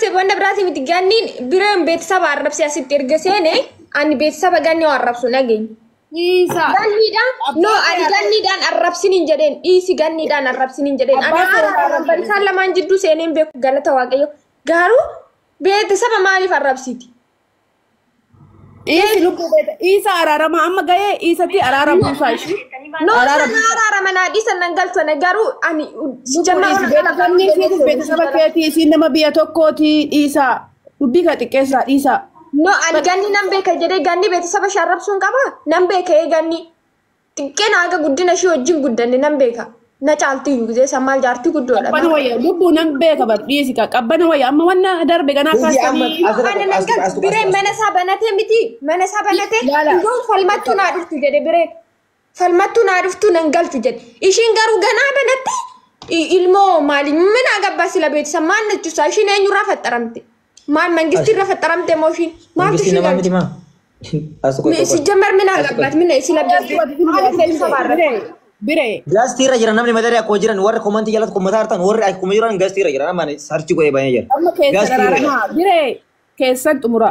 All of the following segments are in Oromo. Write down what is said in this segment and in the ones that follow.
arrabseef wanta biraati miti ganniin bireen beeksisa arrabsee asitti erga seene ani beeksisa ganni waan arrabsu nageenya. Dhiisaa. Ganniidhaan no ani ganniidhaan arrabsiniin jedheen dhiisi ganniidhaan arrabsiniin jedheen ani Abbaa seeraa haala isaan lamaan jidduu seeneen beeku galata waaqayyo garuu beeksisa maaliif arrabsiti? Dhiisi lubbuu beeta. Dhiisa araarama amma gahee dhiisatti araara buusaa ishii. No sana araara manaa dhiisan nan galchane garuu ani Dhiisi beeksifni isiitis beeksisa keetii isiin nama biyya tokkooti dhiisaa. Dubbii kana xiqqeessaa dhiisaa. No ani ganni nan beeka jedhee ganni beeksisa ishee arrabsuun qaba nan beeka ee ganni xiqqeen haga guddina ishee wajjin guddanne nan beeka na caalti iyyuu gisee sammaal jaartii guddoodha. Qabbana wayya lubbuu nan beeka bar dhiisi ka qabbana wayya amma wanna darbe ganaa Hojii amma kaasanii. asirra Ani nan galchu bireen mana isaa banatee miti mana isaa banatee Yaala. iyyuu falmattuu naa dhuftu jedhe bireen falmattuu naa dhuftu nan galchu jedhe ishiin garuu ganaa banatte ilmoo maali mana gabbaa sila beeksisa maal jechuusaa ishiin eenyurraa faxaramte maal mangistiirra faxaramte moo ishiin maaltu Mangistiin ishii namaa galche miti maa? As qoy qoy. ሲጀመር ምን አገባት? ምን ስለበት Biree. Gaastiirra jira namni madaree akkuma jiran warri komantii jalatti komataa jirtan warri akkuma jiran gaastiirra jira nama sarchi godhee baay'ee jira. Amma keessan Gaastiirra jira. araaramaa biree keessan xumura.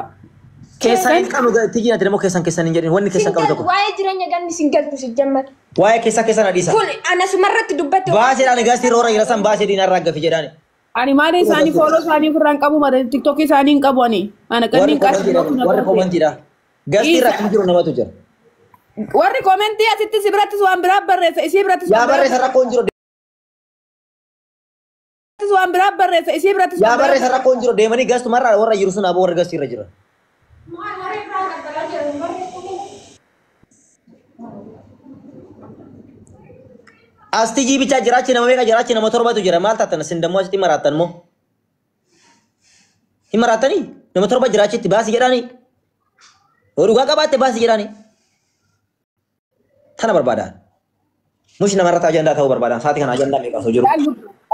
Keessan hin qabnu tijjiin ati immoo keessan keessan hin jedhin wanni keessan qabu tokko. ዋይ ጅረኛ ገን ሲንገልቱ ሲጀመር Waa'ee keessaa keessan adhiisa. ኩን አነሱመረት ዱበት Baaseedhaan gaastiirra warra jira san baasee diinaa irraa gafi jedhaani. Ani maali isaanii fooloo isaanii ofirraa hin qabu malee tiktookii isaanii hin qabu ani. Ana Warri kanneen komantiidha. Warri komantiidha. Gaastiirra akkuma jiru namatu jira. Warri komentii asitti si birattis waan biraa barreessa isii birattis Yaa waan biraa barreessa rakkoon jiru. barreessa waan biraa barreessa isii birattis Yaa waan biraa barreessa rakkoon jiru deemanii gaastumarraa warra jiru sun aboo warra gaastiirra jira. As tijii bichaa jira achi nama meeqa jira achi nama torbatu jira maal taatan isin dammoo achitti maraattan moo? Hin maraattanii? Nama torba jira achitti baasii jedhaanii? Yoo dhugaa qabaatte baasii jedhaanii? Tana barbaadaan. Mush namarratti ajandaa ta'uu barbaadaan sa'aatii kana ajandaa meeqa osoo jiru.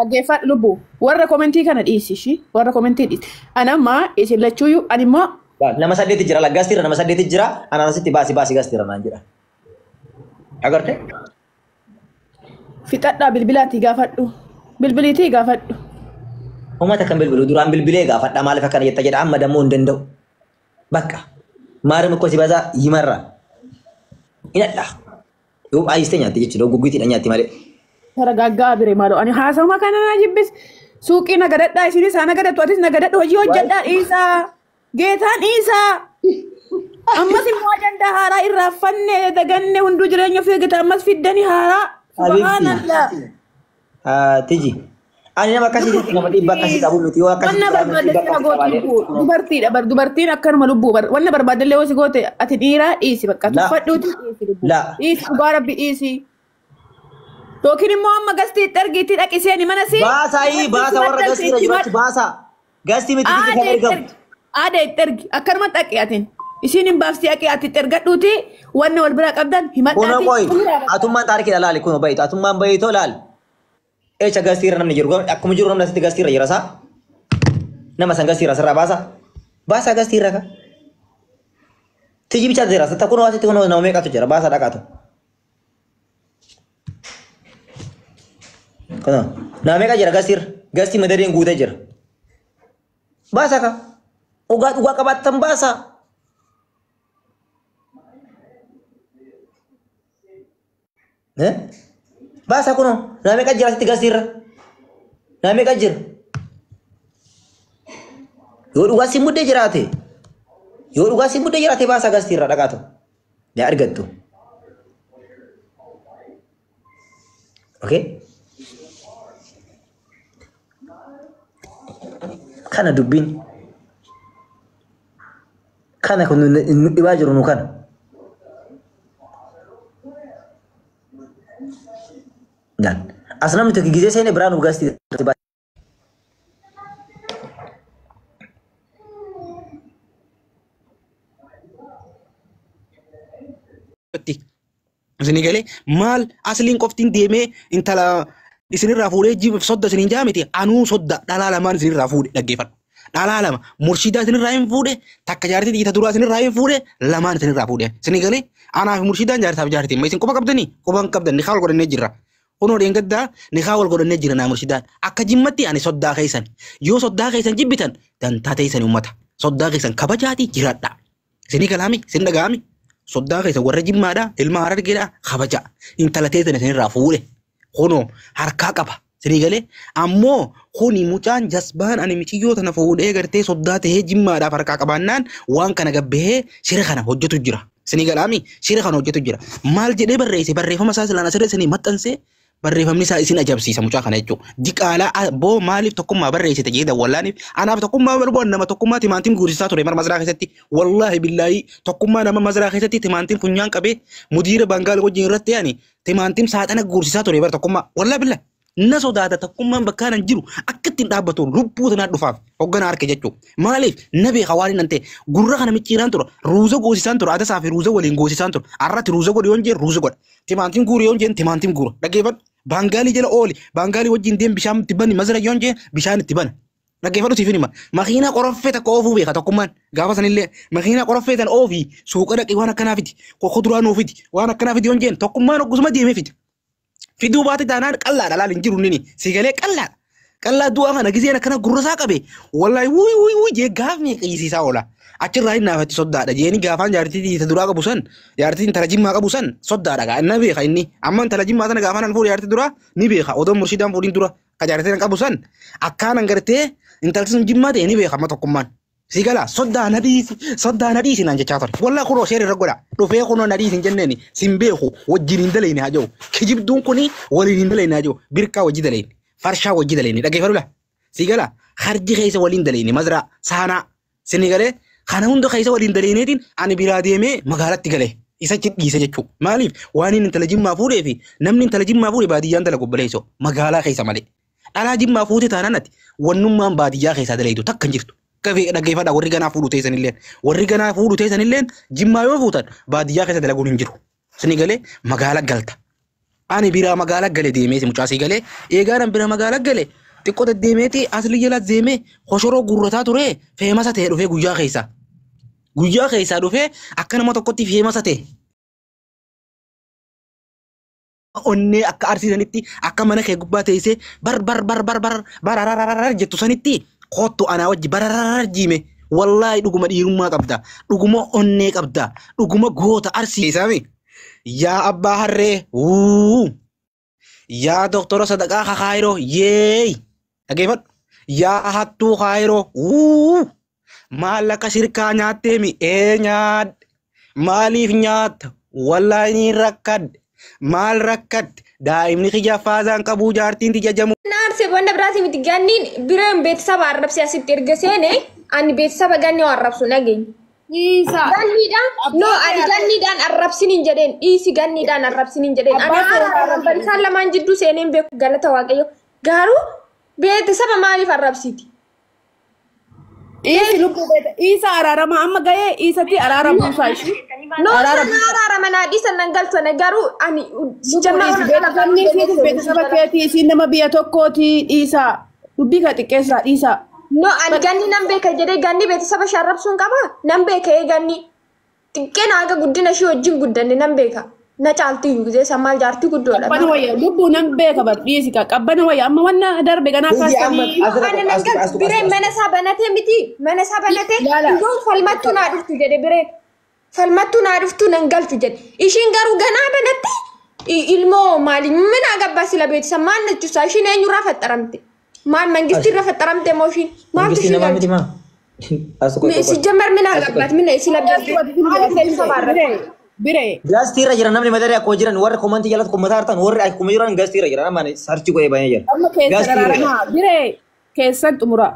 Dhaggeeffadhu lubbu warra komentii kana dhiisi ishii warra komentii dhiisi. Ani amma isin lachuuyyuu ani immoo Nama saddeeti jira laggastiirra nama saddeeti jira anaan asitti baasii baasii gastiirra naan jedha. Agartee? fixadhaa bilbilaatii gaafadhu bilbiliitii gaafadhu. Uummata kan bilbilu duraan bilbilee gaafadha maaliif akkana jetta jedha amma dammoo hin danda'u. Bakka maarim እኮ ሲበዛ ይመራል። ይነዳ yoo baay'istee nyaatte jechuudha gugguitiidha nyaatti malee. Taragaaggaa bire maaloo ani haasawuma kana na jibbis suuqii nagadadhaa isinis haa nagadattu atis nagadadhu hojii hojjedhaa dhiisaa geetaan dhiisaa. Ammas immoo ajandaa haaraa irraa fanne daganne hunduu jireenya ofii eeggata ammas fiddanii haaraa. Subhaanallah. Tiji ani nama akkasii nama dhiibbaa akkasii qabu miti yoo akkasii Wanna barbaadde si haa gootu lubbuu dubartiidha bar dubartiin akkanuma lubbuu bar wanna barbaadde yoo si goote ati dhiiraa dhiisi bakka La. tuffadhuuti dhiisi lubbuu La. dhiisi dhugaa rabbi dhiisi. Yookiin immoo amma gastii itti argiitti dhaqisee mana si. Baasaa baasa warra gastiirra jiru achi baasa gastii miti tiji kan ergamu. Aada itti ergi akkanuma dhaqi atin isiin hin baafsi dhaqi ati itti ergadhuuti wanna wal biraa qabdan Kun himadhaati. qoy atummaan taarikiidha laali kun bayitu atummaan bayitoo laali. Echa gastiirra namni jiru akkuma jiru namni asitti gastiirra jira saa nama san gastiirra sirraa baasa baasa gastiirra ka. Tiji bichaa jira sitta kunoo asitti kunoo nama meeqatu jira baasa dhaqaatu. Kunoo nama meeqa jira gastiirra gastii madariin guutee jira. Baasa ka dhugaa dhugaa qabaattan baasa. Eh? Baasa kunoo nama meeqa jira asitti gastiirra nama meeqa jira. Yoo dhugaa si muddee jiraate yoo dhugaa si muddee jiraate baasa gastiirra dhaqaatu yaa argattu. Okay? Kana dubbiin kana kun nu dhibaa jiru nu kana. Daan as namni tokko gizee seene biraa nu gastii irratti Isinii galee maal asliin qoftiin deemee intala isinirraa fuudhee jiif sodda isiniin jaa miti anuu sodda dhalaa lamaan isinirraa fuudhe dhaggeeffadhu. Dhalaa lama murshidaa isinirraa hin fuudhe takka jaartii dhiita duraa isinirraa hin fuudhe lamaan isinirraa fuudhe. Isinii galee anaa fi murshidaan jaarsaaf jaartii ma isin quba qabdanii quba hin qabdan ni kaawal godhannee jirra. Kunoo dheengaddaa nikaa wal godhannee jira naa murshidaan. Akka jimmatti ani soddaa keessan. Yoo soddaa keessan jibbitan dantaa teessan uummata. Soddaa keessan kabajaatii jiraadha. Isinii galaami isin dhaga'ami. Soddaa keessan warra jimmaadhaa ilma harargeedhaa kabaja. Intala teessan isinirraa fuudhe. Kunoo harkaa qaba. Isinii galee ammoo kuni mucaan jasbaan ani miciyyoo tana fuudhee gartee soddaa tahee jimmaadhaaf harkaa qabaannaan waan kana gabbahee shira kana hojjetu jira. Isinii galaami shira kana hojjetu jira. Maal jedhee barreesse barreeffama isaa silaan asirra isinii maxxansee barreeffamni isaa isin ajabsiisa mucaa kana jechuudha. Diqaalaa boo maaliif tokkummaa barreessite jedhee dawwallaaniif anaaf tokkummaa barboon nama tokkummaa timaantiin guursisaa ture mara maziraa keessatti wallaahi billaahi tokkummaa nama maziraa keessatti timaantiin funyaan qabee mudiira bangaal wajjin irratti ani timaantiin saaxana guursisaa ture bara tokkummaa wallaahi billaahi. Na sodaata tokkummaan bakka kanan jiru akka ittiin dhaabbatu lubbuu tanaa dhufaaf hoggana harka jechuudha. Maaliif na beeka waan hin ta'e gurra kana micciiraan tura ruuza goosisaan tura adasaa fi ruuza waliin goosisaan tura arratti ruuza godhe yoon jeen ruuza godha timaantiin guure yoon jeen timaantiin guura dhaggeeffadhu baangaalii jala ooli baangaalii wajjin deem bishaan itti bani mazira yoon jeen bishaan itti bana. Dhaggeeffadhu siif hima makiinaa qoroffee takka oofuu beeka tokkummaan gaafa sanillee makiinaa qoroffee tan oofii suuqa dhaqee waan akkanaa fiti kuduraa nuu fiti waan akkanaa fiti yoon jeen tokkummaan hoggusuma deemee fiti. Fiduu baate taanaan qallaadha laal hin jiru nini sigalee qallaadha. Qallaa du'aa kana giseen akkana gurra isaa qabe wallaahi wuy wuy wuy jee gaafni qiisisaa oola. Achirraa hin naafatti soddaadha jeeni gaafaan jaartii ta duraa qabu san jaartii intala jimmaa qabu san soddaadha gaa inni beeka inni amma intala jimmaa sana gaafaan an fuudhe jaartii duraa ni beeka odoo murshidaan fuudhin dura ka jaartii qabu san akkaanan gartee intalti sun jimmaa ta'e ni beeka amma tokkummaan. Sigala soddaa na dhiisi soddaa na dhiisi naan jechaa ture. Wallaa kunoo seera irra godha. Dhufee kunoo na dhiisi hin jenneeni sin beeku wajjin hin dalayne haa jiru. Kijibduun kuni waliin hin dalayne haa jiru. Birkaa wajji dalayne. Farshaa wajji dalayne. Dhaggeeffadhu laa. Sigala harji keessa waliin dalayne mazraa saanaa sini galee kana hunda keessa waliin dalayneetiin ani biraa deemee magaalatti galee. Isa achi dhiise jechuudha. Maaliif waan inni intala jimmaa fuudhee fi namni intala jimmaa fuudhe baadiyyaan dalagu obboleessoo magaalaa keessa malee. Dhalaa jimmaa fuute taanaan ati wannummaan baadiyyaa keessaa dalaytu takka hin jirtu. Dhaggeeffadhaa warri ganaa fuudhu teessanilleen warri ganaa fuudhu teessanilleen jimmaa yoo fuutan baadiyyaa keessa dalaguun hin jiru. Sini galee magaala galta. Ani biraa magaala gale deemee mucaa sii galee eegaan biraa magaala gale xiqqoo deddeemeeti asli jala deemee koshoroo gurrataa ture feemasa ta'e dhufee guyyaa keessaa. Guyyaa keessaa dhufee akka nama tokkotti feemasa ta'e. Onnee akka arsiisanitti akka mana kee gubbaa teessee bar bar bar bar bar bararararar jettu sanitti kottu anaa wajji barararar jiime wallaahi dhuguma dhiirummaa qabda dhuguma onnee qabda dhuguma goota arsiisami yaa abbaa harree wuu yaa doktora sadaqaa kakaayiroo yeey dhaggeeffadhu yaa hattuu kaayiroo wuu maallaqa shirkaa nyaatteemi ee nyaadhe maaliif nyaatta wallaahi ni rakkadhe maal rakkadhe daa'imni kiyya faazaan qabuu jaartiin tijjajamu. Naarse wanta biraati miti ganniin bireen beeksisa arrabsee asitti erga seene ani beeksisa ganni waan arrabsu nageenya. Dhiisa. Ganniidhaan no ani ganniidhaan arrabsin hin jedheen dhiisi ganniidhaan arrabsin hin jedheen ani haala isaan lamaan jidduu seeneen beeku galata waaqayyo garuu beeksisa maaliif arrabsiti? Dhiisi lubbuu beekta. Dhiisa araarama amma gahee dhiisatti araara buusaa ishee. No sana araarama naa dhiisan nan galchane garuu ani Beeksifni isiitis beeksisa keetii isiin nama biyya tokkooti dhiisa. Dubbii ka xiqqeessaa dhiisa. No ani ganni nan beeka jedhee ganni beeksisa ishee arrabsuun qaba nan beeka ee ganni xiqqeen haga guddina ishee wajjin guddanne nan beeka na caalti iyyuu gisee sammaal jaartii guddoodha. Qabbana wayya lubbuu nan beeka bar dhiisi ka qabbana wayya amma wanna darbe ganaa kaasanii. Ani nan galchu bireen mana isaa banatee miti mana isaa banatee iddoo falmattuu naa dhuftu jedhe bireen falmattuu naa dhuftu nan galchu jedhe ishiin garuu ganaa banatti ilmoo maali min agabbaa sila beeksisa maal jechuusaa ishiin eenyurraa faxaramte maal mangistiirra faxaramte moo ishiin maaltu Mangistiin ishii namaa miti galche maa? As qoy sijjamar min agabbaat min sila beeksisa Biree. Gastiirra jira namni madarii akkuma jiran warri komantii jalatti komataa hartan warri akkuma jiran gastiirra jira nama sarchi godhee baay'ee jira. Amma keessan Gastiirra jira. araaramaa biree keessan xumura.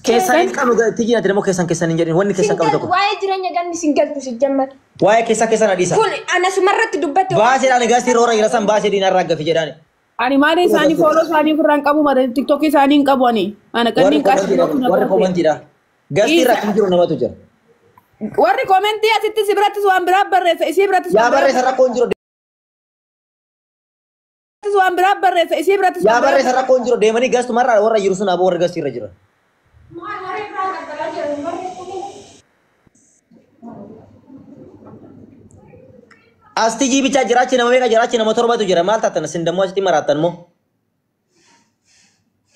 Keessan hin qabnu tijji nati keessan keessan hin jedhin wanni keessan qabu tokko. Waa'ee jireenya ganni sin galchu sijjamar. Waa'ee keessaa keessan adhiisa. Kun anasumarratti dubbatte. Baaseedhaan gastiirra warra jira san baasee diinarraa gafi jedhaani. Ani maali isaanii fooloo isaanii ofirraa hin qabu malee tiktookii isaanii hin qabu ani. Ana Warri kanneen qarshii komantiidha. Warri komantiidha. Gastiirra akkuma jiru namatu jira. Warri komentii asitti si birattis waan biraa barreessa isii birattis Yaa waan biraa barreessa rakkoo hin jiru. waan biraa barreessa isii birattis Yaa waan biraa barreessa rakkoo hin jiru deemanii gastumarraa warra jiru sun aboo warra gastiirra jira. As tijii bichaa jiraachi nama meeqa jiraachi nama torbatu jira maal taatan isin dammoo asitti maraattan moo?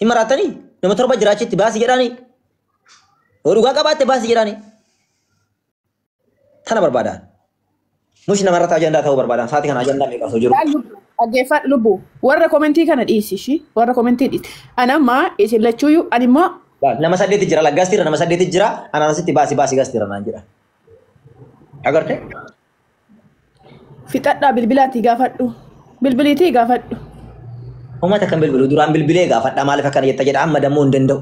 Hin maraattanii? Nama torba jiraachitti baasi jedhaanii? Yoo dhugaa qabaatte baasi jedhaanii? Tana barbaadaan. Mush namarratti ajandaa ta'uu barbaadan. Sa'aatii kana ajandaa meeqa osoo jiru? Dhaggeeffadhu lubbu. Warra komentii kana dhiisi ishii. Warra komentii dhiisi. Ani amma isin lachuuyyuu ani immoo Nama saddeeti jira laggastiira nama saddeeti jira anaan asitti baasi baasi gastiira naan jedha. Agartee? Fixadhaa bilbilaatii gaafadhu. Bilbiliitii gaafadhu. Uummata kan bilbilu duraan bilbilee gaafadha maaliif akkana jetta jedha amma dammoo hin danda'u.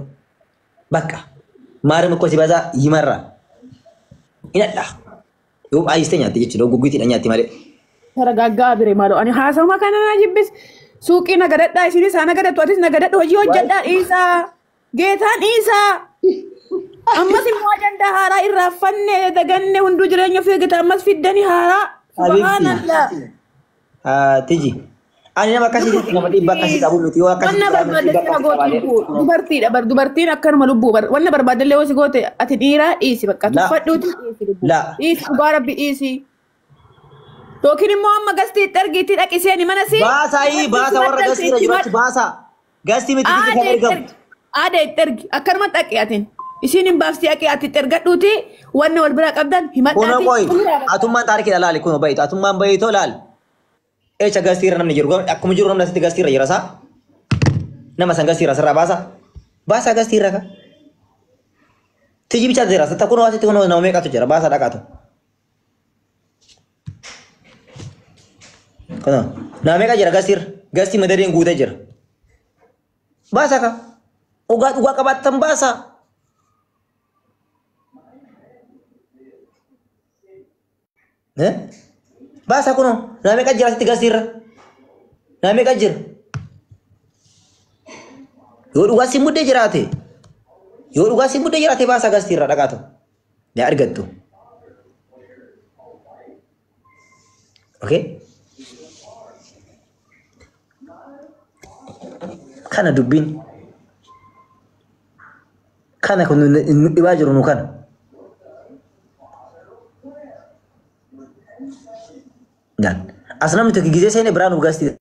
Bakka maarim እኮ ሲበዛ ይመራል ይነዳ yoo baay'istee nyaatte jechuudha gugguutiidha nyaatti malee. Taragaaggaa bire maaloo ani haasawuma kana na jibbis. Suuqii nagadadhaa isinis haa nagadattu atis nagadadhu hojii hojjedhaa dhiisaa. Geetaan dhiisaa. Ammas immoo ajandaa haaraa irraa fanne daganne hunduu jireenya ofii eeggata ammas fiddanii haaraa. Subhaanallah. Tiji ani nama akkasii nama dhiibbaa akkasii qabu miti yoo akkasii Wanna barbaadde si haa gootu lubbuu. Dubartiidha bar dubartiin akkanuma lubbuu bar wanna barbaadde illee yoo si goote ati dhiiraa dhiisi bakka La. Tuffadhuuti dhiisi lubbuu. La. Dhiisi dhugaa rabbi dhiisi. Yookiin immoo amma gastiitti ergiitti dhaqisee mana si. Baasaa baasa warra gastiirra jiru achi baasa gastii miti tiji kan ergamu. Aada itti ergi akkanuma dhaqi atin. Isiin hin baafsi dhaqi ati itti ergadhuuti wanna wal biraa qabdan Kunoo himadhaati. qoy atummaan taarikiidha laali kunoo bayitu atummaan bayitoo laali. Echa gastiirra namni jiru akkuma jiru namni asitti gastiirra jira saa. Nama san gastiirra asirraa baasa. Baasa gastiirra ka. Tiji bichaa jira sitta kunoo asitti kunoo nama meeqatu jira baasa dhaqaatu. Kunoo nama meeqa jira gastiirra gastii madadeen guutee jira. Baasa ka. Dhugaa dhugaa qabaattan baasa. Baasa kunoo nama meeqa jira asitti gastiirra. Nama meeqa jira. Yoo dhugaa si muddee jiraate yoo dhugaa si muddee jiraate baasa gastiirra dhaqaatu. Yaa argattu. Okay? Kana dubbiin. Kana kun nu dhibaa jiru nu kana. As namni tokko gizee seene biraa nu gastii.